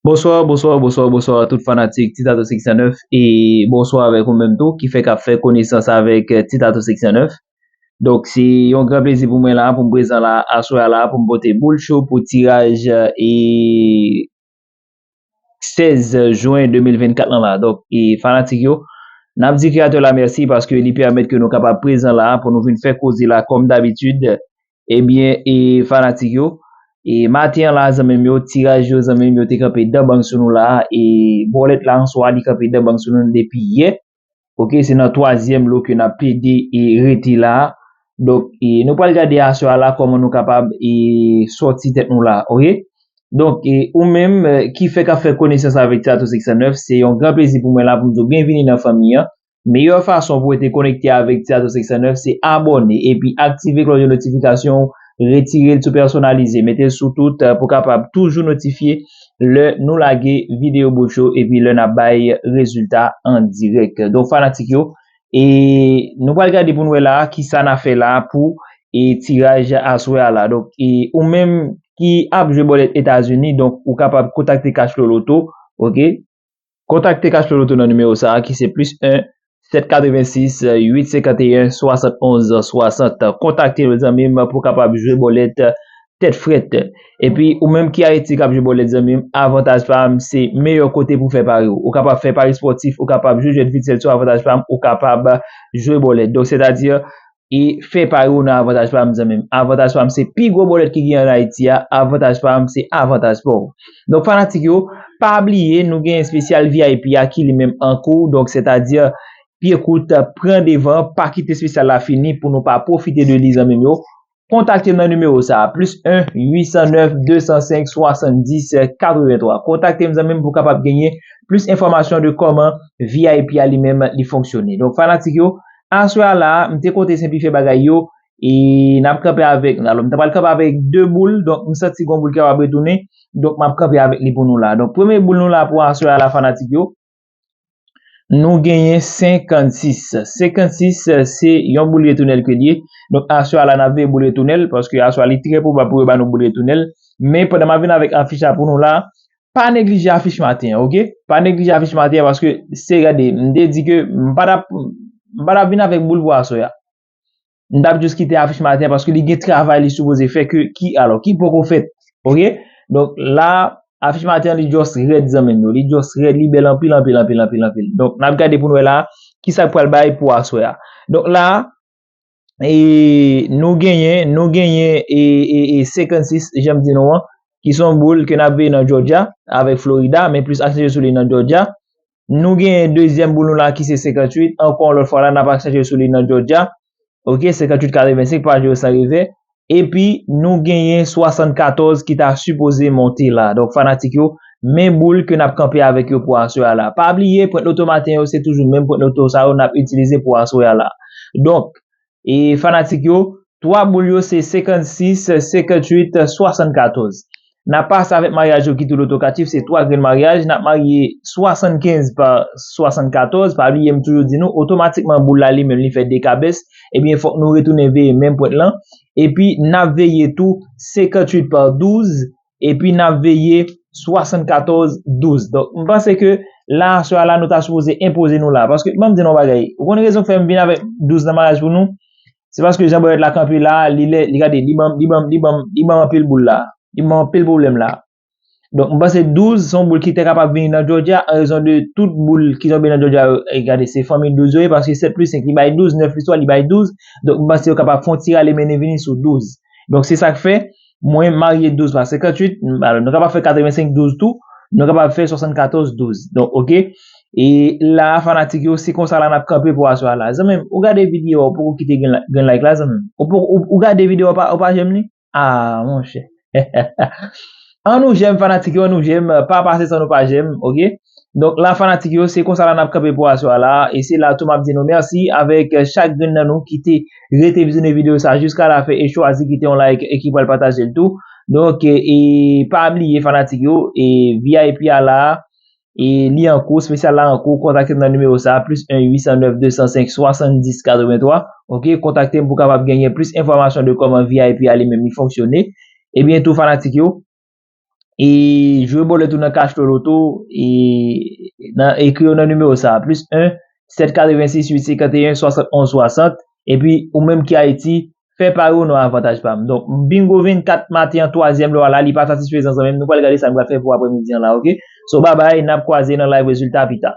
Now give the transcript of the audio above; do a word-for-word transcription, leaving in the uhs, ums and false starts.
Bonswa, bonswa, bonswa, bonswa tout fanatik Titato six cent neuf e bonswa avèk ou menm tou ki fèk ap fè konesans avèk Titato six cent neuf. Donk se yon gran plezi pou mwen la pou m prezan la aswè a la pou m pote boul cho pou tiraj e sèz jen de mil vennkat lan la. Donk e fanatik yo, n ap di kreyatè la mèsi paske li pèmèt ke nou kapab prezan la pou nou vin fè koze la kòm dabitid. Ebyen e fanatik yo, e maten an la zanmi m yo, tiraj yo zanmi m yo te kanpe dan bang sou nou la, e bòlèt la answa li kanpe dan bang sou nou depi yè. Oke, se nan twazyèm lo ke n ap plede e rete la. Donk e nou pral gade aswè a la kòman nou kapab e sòti tèt nou la, oke? Donk e ou menm ki fèk ap fè konesans avèk Titato six cent neuf, se yon gran plezi pou mwen la pou m di w byenvini nan fanmi an. Meyè fason pou w rete konekte avèk Titato six cent neuf se abòne epi aktive klòch de notifikasyon, retire l sou pèsonalize, mete l sou tout pou kapab toujou notifye lè nou lage videyo boul cho epi lè n ap bay rezilta an dirèk. Donk fanatik yo, e nou pral gade pou n wè la kisa n a fè la pou e tiraj aswè a la. Donk e ou menm ki ap jwe bòlèt Etazini, donk ou kapab kontakte Cash Flow Loto, oke? Kontakte Cash Flow Loto nan nimewo sa a ki se plis en sèt katrevensis uit senkanteyen swasantonz swasant. Kontakte yo zanmi m pou kapab jwe bòlèt tèt frèt. Epi ou menm ki Ayiti k ap jwe bòlèt zanmi m, Avantaj Farm se meyè kote pou fè pari w. Ou kapab fè pari spòtif, ou kapab jwe jwèt vitsèl sou Avantaj Farm, ou kapab jwe bòlèt. Donk sètadi e fè pari w nan Avantaj Farm zanmi m. Avantaj Farm se pi gwo bòlèt ki gen an Ayiti a, Avantaj Farm se avantaj pa w. Donk fanatik yo, pa bliye nou gen espesyal V I P a ki li menm an kou, donk sètadi pye kout pran devan, pa kite espesyal la fini pou nou pa pwofite de li zanmi m yo. Kontakte m nan nimewo sa a, plis en uit san nèf de san senk swasanndis katrevenntwa. Kontakte m zanmi m pou w kapab genyen plis enfòmasyon de kòman V I P a li menm li fonksyone. Donk fanatik yo, aswè a la a, m te konte senplifye bagay yo, e n ap kanpe avèk, alò m ta pral kanpe avèk de boul, donk m santi gon boul ki kapab retounen, donk m ap kanpe avèk li pou nou la. Donk premye boul nou la pou aswè a la fanatik yo, nou genyen senkannsis. Senkannsis se yon boul retounèl ke l ye. Donk aswè a la n ap veye boul retounèl paske aswè a li trè pwobab pou yo ba nou boul retounèl. Men pandan m ap vin avèk afich la pou nou la, pa neglije afich maten an, oke? Pa neglije afich maten an paske se gade, m te di ke m pa t ap m pa t ap vin avèk boul pou aswè a. M t ap jis kite afich maten an paske li gen travay li sipoze fè ke ki alò ki poko fèt. Oke? Donk la afich maten an li just rèd zanmi m yo. Li just rèd, li bèl anpil anpil anpil anpil anpil. Donk n ap gade pou n wè la kisa k pral bay pou aswè a. Donk la e nou genyen nou genyen e e e senkannsis jan m di nou an ki se yon boul ke n ap veye nan Georgia avèk Florida, men plis aksantiye sou li nan Georgia. Nou genyen dezyèm boul nou la ki se senkannwit. Ankò yon lòt fwa la, n ap aksantiye sou li nan Georgia. Oke, senkannwit katrevensenk pa jwe san revè. Epi nou genyen swasannkatòz ki ta sipoze monte la. Donk fanatik yo, men boul ke n ap kanpe avèk yo pou aswè a la. Pa bliye, pwent loto maten yo se toujou menm pwent loto sa yo n ap itilize pou aswè a la. Donk e fanatik yo, twa boul yo se senkannsis, senkannwit, swasannkatòz. N ap pase avèk maryaj yo ki tou lotokatif, se twa grenn maryaj, n ap marye swasannkenz pa swasannkatòz. Pa bliye m toujou di nou, otomatikman boul la li menm li fè de kabès, ebyen fòk nou retounen veye menm pwent lan. Epi n ap veye tou senkannwit pa douz, epi n ap veye swasannkatòz douz. Donk m panse ke la aswè a la nou ta sipoze enpoze nou la. Paske ban m di nou yon bagay, ou konn rezon k fè m vin avèk douz nan maryaj pou nou? Se paske jan bòlèt la kanpe la, li lè, li gade, li ban m, li ban m, li ban m, li ban m anpil boul la. Li ban m anpil pwoblèm la. Donk m panse douz se yon boul ki te kapab vini nan Georgia an rezon de tout boul ki tonbe nan Georgia yo. E gade, se fanmi douz yo ye, paske sèt plis senk li bay douz, nèf plis twa li bay douz. Donk m panse yo kapab fè yon ti rale mennen vini sou douz. Donk se sa k fè mwen marye douz pa senkannwit, alò nou kapab fè katrevensenk douz tou, nou kapab fè swasannkatòz douz. Donk oke. E la fanatik yo, se konsa la n ap kanpe pou aswè a la. Zanmi m, ou gade videyo a, ou poko kite grenn like la zanmi m. Ou poko ou gade videyo a, ou pa ou pa jèm li? Ah monchè. An nou jèm fanatik yo, an nou jèm, pa pase san nou pa jèm, oke? Donk la fanatik yo, se konsa la n ap kanpe pou aswè a la, e se la tou m ap di nou mèsi avèk chak grenn nan nou ki te rete vizyone videyo sa jiska lafen e chwazi kite yon like e ki pral pataje l tou. Donk e pa bliye fanatik yo, e V I P a la, e li an kou, espesyal la an kou, kontakte m nan nimewo sa, plis en uit san nèf de san senk swasanndis katrevenntwa. Oke, kontakte m pou kapab genyen plis enfòmasyon de kòman V I P a li menm li fonksyone. Ebyen tou fanatik yo, E jwe bòlèt ou nan Cashflow Loto, e nan, ekri yo nan nimewo sa a, plis en, sèt katrevensis uit senkanteyen swasantonz swasant. Epi ou menm ki Ayiti, fè pari w nan avantaj pa m. Donk, bingo vennkat maten an, twazyèm lò a la, li pa satisfezan zanmi m. Nou pral gade sa nou pral fè pou aprèmidi an la, oke? So, babay, n ap kwaze nan live rezilta pita.